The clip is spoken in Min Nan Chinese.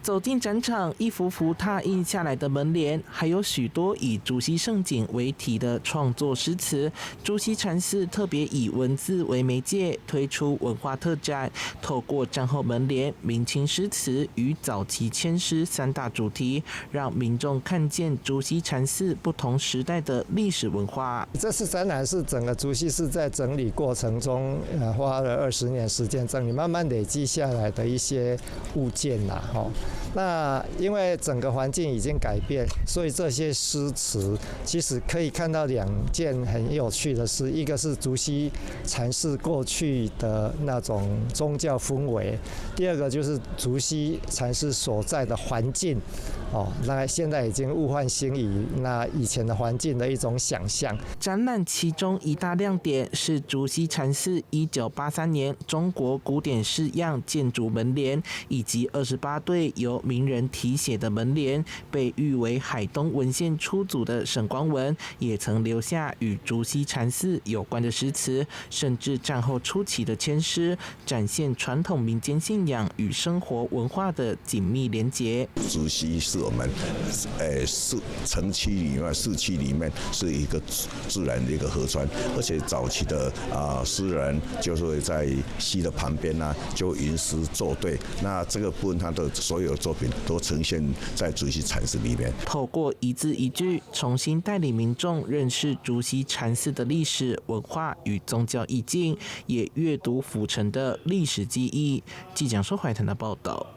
走進展場，一幅幅拓印下來的門聯，還有許多以竹溪勝景為題的創作詩詞。竹溪禪寺特別以文字為媒介，推出文化特展，透過戰後門聯、明清詩詞與早期籤詩三大主題，讓民眾看見竹溪禪寺不同時代的歷史文化。這次展覽是整個竹溪寺在整理過程中，花了20年時間整理，慢慢累積下來的一些物件啦，吼。那因為整個環境已經改變，所以這些詩詞其實可以看到兩件很有趣的事，一個是竹溪禪寺過去的那種宗教氛圍，第二個就是竹溪禪寺所在的環境，哦，那現在已經物換星移，那以前的環境的一種想象。展覽其中一大亮點是竹溪禪寺1983年中國古典式樣建築門聯，以及28對由名人題寫的門聯，被譽為海東文獻初祖的沈光文，也曾留下與竹溪禪寺有關的詩詞，甚至戰後初期的籤詩，展現傳統民間信仰與生活文化的緊密連結。竹溪是我們市城區裡面、市區裡面是一個自然的一個河川，而且早期的啊詩人就是會在溪的旁邊呢，就吟詩作對。那這個部分他的所有作品都呈現在竹溪禪寺裡面。透過一字一句，重新帶領民眾認識竹溪禪寺的歷史文化與宗教意境，也閱讀府城的歷史記憶。記者蘇懷騰的報道。